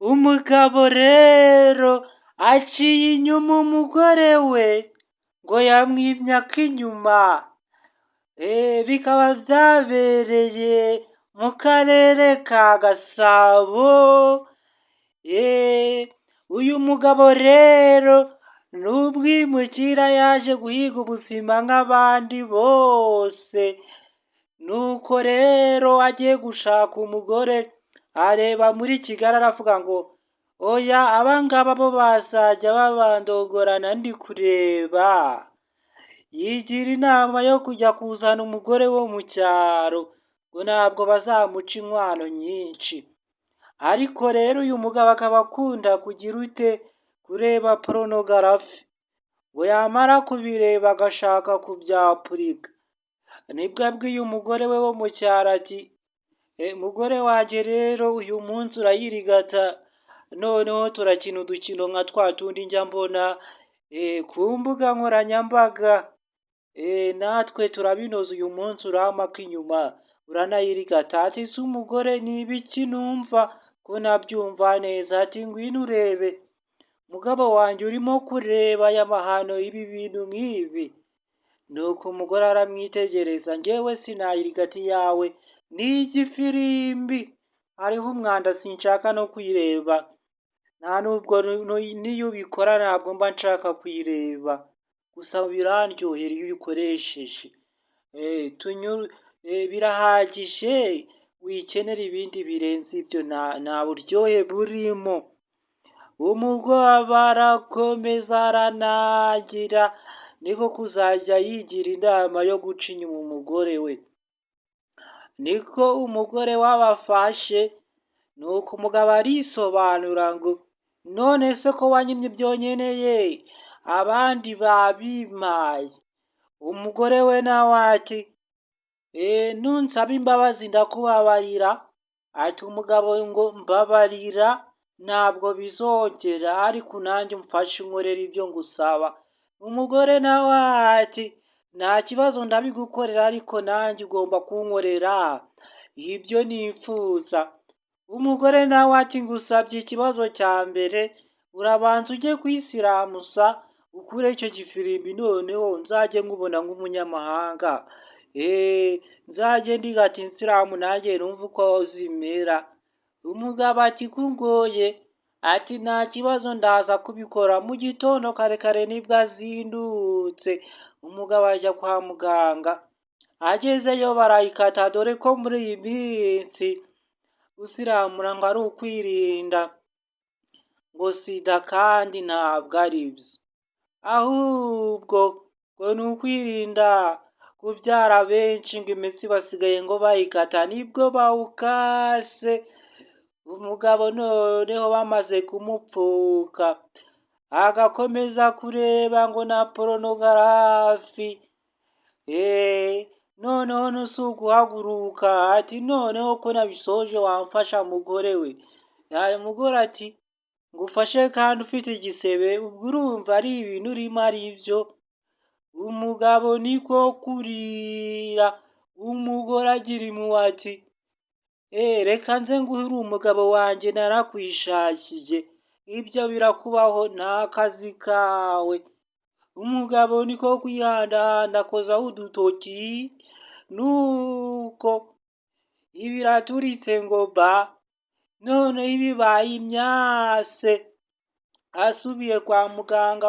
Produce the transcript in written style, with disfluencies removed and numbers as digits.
Umugabo rero aciye inyuma umugore we ngo yamwimye ak'inyuma, bikaba byabereye mu karere ka Gasabo. Uyu mugabo rero ni umwimukira, yaje guhiga ubuzima nk'abandi bose. Nuko rero agiye gushaka umugore, areba muri Kigali, aravuga ngo: "Oya, abangaba bo bazajya babandongorana ndi kureba." Yigira inama yo kujya kuzana umugore wo mu cyaro, ngo ntabwo bazamuca inkwano nyinshi. Ariko rero uyu mugabo akaba akunda kugira ute? Kureba pornography. Ngo yamara kubireba agashaka kubyapurika. Nibwo abwiye umugore we wo mu cyaro ati: "Mugore wanjye rero, uyu munsi urayirigata, noneho turakina udukino nka twa tundi njya mbona ku mbuga nkoranyambaga. Natwe turabinoza, uyu munsi urampa ak'inyuma, uranayirigata." Ati: "Se umugore, ni ibiki numva ko nabyumva neza?" Ati: "Ngwino urebe mugabo wanjye, urimo kureba aya mahano, ibi bintu nk'ibi." Nuko umugore aramwitegereza: "Ngewe sinayirigata iyawe, ni igifirimbi, hariho umwanda, sinshaka no kuyireba. Nta nubwo n'iyo ubikora ntabwo mba nshaka kuyireba, gusa birandyohera iyo uyikoresheje. Birahagije, wikenera ibindi birenze ibyo, nta buryohe burimo." Umugabo arakomeza aranangira, niko kuzajya yigira inama yo guca inyuma umugore we. Niko umugore we abafashe, nuko umugabo arisobanura ngo: "None se ko wanyimye ibyo nkeneye, abandi babimpaye?" Umugore we nawe ati: "Nunsaba imbabazi ndakubabarira." Ati umugabo ngo: "Mbabarira, ntabwo bizongera, ariko nanjye umfashe unkorere ibyo ngusaba." Umugore nawe ati: "Nta kibazo, ndabigukorera, ariko nanjye ugomba kunkorera ibyo nifuza." Umugore nawe ati: "Ngusabye ikibazo cya mbere, urabanza ujye kwisiramusa, ukure icyo gifirimbi, noneho nzajye nkubona nk'umunyamahanga. Nzajye ndigata insiramu nanjye numve uko zimera." Umugabo ati: "Kungoye?" Ati: "Nta kibazo, ndaza kubikora." Mu gitondo kare kare nibwo azindutse, umugabo ajya kwa muganga. Agezeyo barayikata, dore ko muri iyi minsi gusiramura ngo ari ukwirinda ngo SIDA, kandi ntabwo ari byo. Ahubwo ngo ni ukwirinda kubyara benshi, ngo imitsi basigaye ngo bayikata. Nibwo bawukase umugabo, noneho bamaze kumupfuka, agakomeza kureba ngo na pornography. Noneho si uguhaguruka, ati: "Noneho ko nabisoje, wamfasha mugore we?" Umugore ati: "Ngufashe kandi ufite igisebe? Ubwo urumva ari ibintu urimo ari byo?" Umugabo niko kurira, umugore agira impuhwe ati: "Reka nze nguhe, uri umugabo wanjye, narakwishakiye, ibyo birakubaho ni akazi kawe." Umugabo niko kwihandahanda akozaho udutoki, nuko ibiraturitse ngo ba, noneho ibibaye imyase, asubiye kwa muganga.